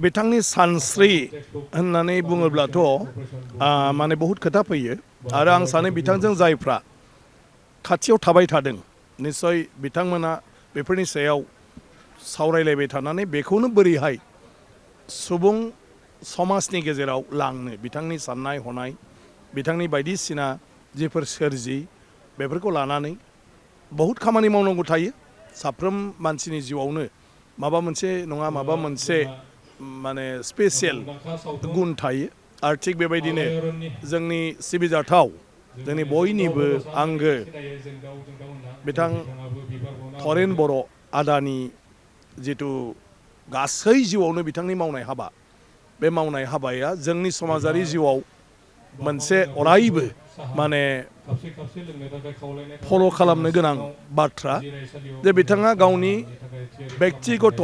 बिथांनि सानस्रि होननानै बुङोब्लाथ' माने बहुद खोथा फैयो आरो आं सानो बिथांजों जायफ्रा खाथियाव थाबाय थादों निश्चय बिथांमोना बेफोरनि सायाव सावरायलायबाय थानानै बेखौनो बोरैहाय सुबुं समाजनि गेजेराव लांनो बिथांनि साननाय हनाय बिथांनि बायदिसिना जिफोर सोरजि बेफोरखौ लानानै बहुद खामानि मावनांगौ थायो साफ्रोम मानसिनि जिउआवनो माबा मोनसे नङा माबा मोनसे माने स्पेसियेल गुन थायो आरो थिग बेबायदिनो जोंनि सिबिजाथाव जोंनि बयनिबो आंगो बिथां थरेन बर' आदानि जिथु गासै जिउआवनो बिथांनि मावनाय हाबा बे मावनाय हाबाया जोंनि समाजारि जिउआव मोनसे अरायबो माने फल' खालामनो गोनां बाथ्रा जे बिथाङा गावनि बेक्तिगत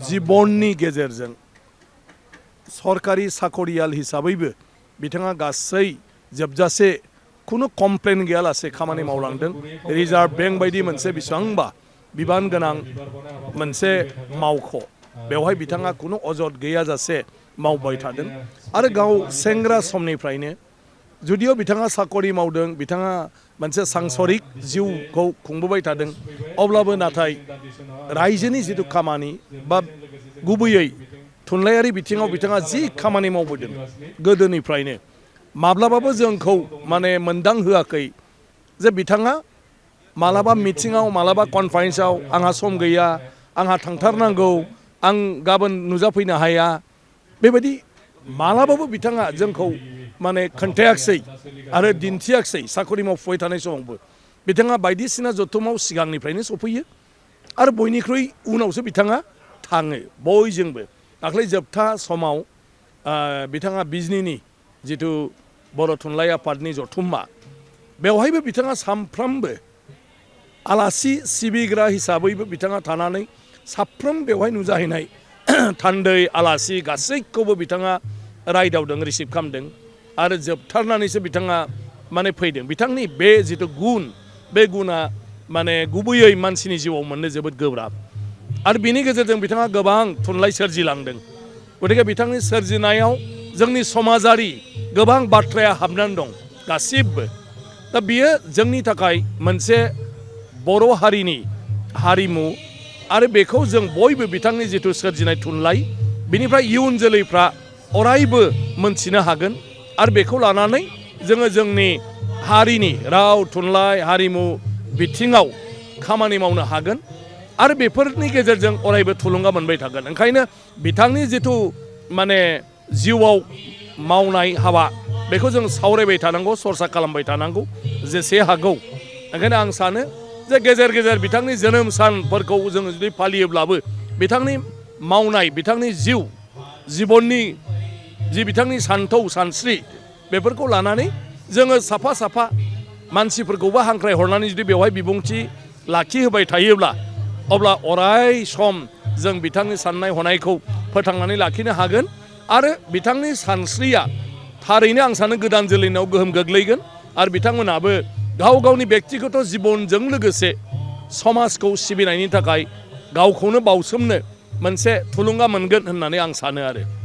जिबननि गेजेरजों सरकारि साखरियाल हिसाबैबो बिथाङा गासै जोबजासे खुनु कमप्लेन गैयालासे खामानि मावलांदों रिजार्भ बेंक बायदि मोनसे बेसेबांबा बिबान गोनां मोनसे मावख' बेवहाय बिथाङा खुनु अजद गैयाजासे मावबाय थादों आरो गाव सेंग्रा समनिफ्रायनो जुदिअ बिथाङा साखरि मावदों बिथाङा मोनसे सांसरिक जिउखौ खुंबोबाय थादों अब्लाबो नाथाय रायजोनि जिथु खामानि बा गुबैयै थुनलाइयारि बिथिङाव बिथाङा जि खामानि मावबोदों गोदोनिफ्रायनो माब्लाबाबो जोंखौ माने मोनदांहोआखै जे बिथाङा मालाबा मिटिङाव मालाबा कनफारेन्सआव आंहा सम गैया आंहा थांथारनांगौ आं गाबोन नुजाफैनो हाया बेबायदि मालाबाबो बिथाङा जोंखौ माने खोन्थायाखिसै आरो दिन्थियाखिसै साखरि मावफुबाय थानाय समावबो बिथाङा बायदिसिना जथुमाव सिगांनिफ्रायनो सफैयो आरो बयनिख्रुइ उनावसो बिथाङा थाङो बयजोंबो दाख्लै जोबथा समाव बिथाङा बिजनीनि जिथु बर' थुनलाइ आफादनि जथुम्मा बेवहायबो बिथाङा सानफ्रामबो आलासि सिबिग्रा हिसाबैबो बिथाङा थानानै साफ्रोम बेवहाय नुजाहैनाय थान्दै आलासि गासैखौबो बिथाङा रायदावदों रिसिभ खालामदों आरो जोबथारनानैसो बिथाङा माने फैदों बिथांनि बे जिथु गुन बे गुना माने गुबैयै मानसिनि जिउआव मोननो जोबोद गोब्राब आरो बिनि गेजेरजों बिथाङा गोबां थुनलाइ सोरजिलांदों गतिके बिथांनि सोरजिनायाव जोंनि समाजारि गोबां बाथ्राया हाबनानै दं गासिबो दा बियो जोंनि थाखाय मोनसे बर' हारिनि हारिमु आरो बेखौ जों बयबो बिथांनि जिथु सोरजिनाय थुनलाइ बिनिफ्राय इयुन जोलैफ्रा अरायबो मोनथिनो हागोन आरो बेखौ लानानै जोङो जोंनि हारिनि राव थुनलाइ हारिमु बिथिङाव खामानि मावनो हागोन आरो बेफोरनि गेजेरजों अरायबो थुलुंगा मोनबाय थागोन ओंखायनो बिथांनि जिथु माने जिउआव मावनाय हाबा बेखौ जों सावरायबाय थानांगौ सरसा खालामबाय थानांगौ जेसे हागौ ओंखायनो आं सानो जे गेजेर गेजेर बिथांनि जोनोम सानफोरखौ जों जुदि फालियोब्लाबो बिथांनि मावनाय बिथांनि जिबननि जि बिथांनि सानथौ सानस्रि बेफोरखौ लानानै जोङो साफा साफा मानसिफोरखौबो हांख्राय हरनानै जुदि बेवहाय बिबुंथि लाखिहोबाय थायोब्ला अब्ला अराय सम जों बिथांनि साननाय हनायखौ फोथांनानै लाखिनो हागोन आरो बिथांनि सानस्रिया थारैनो आं सानो गोदान जोलैनाव गोहोम गोग्लैगोन आरो बिथांमोनाबो गाव गावनि बेक्तिगत जिबनजों लोगोसे समाजखौ सिबिनायनि थाखाय गावखौनो बाउसोमनो मोनसे थुलुंगा मोनगोन होननानै आं सानो आरो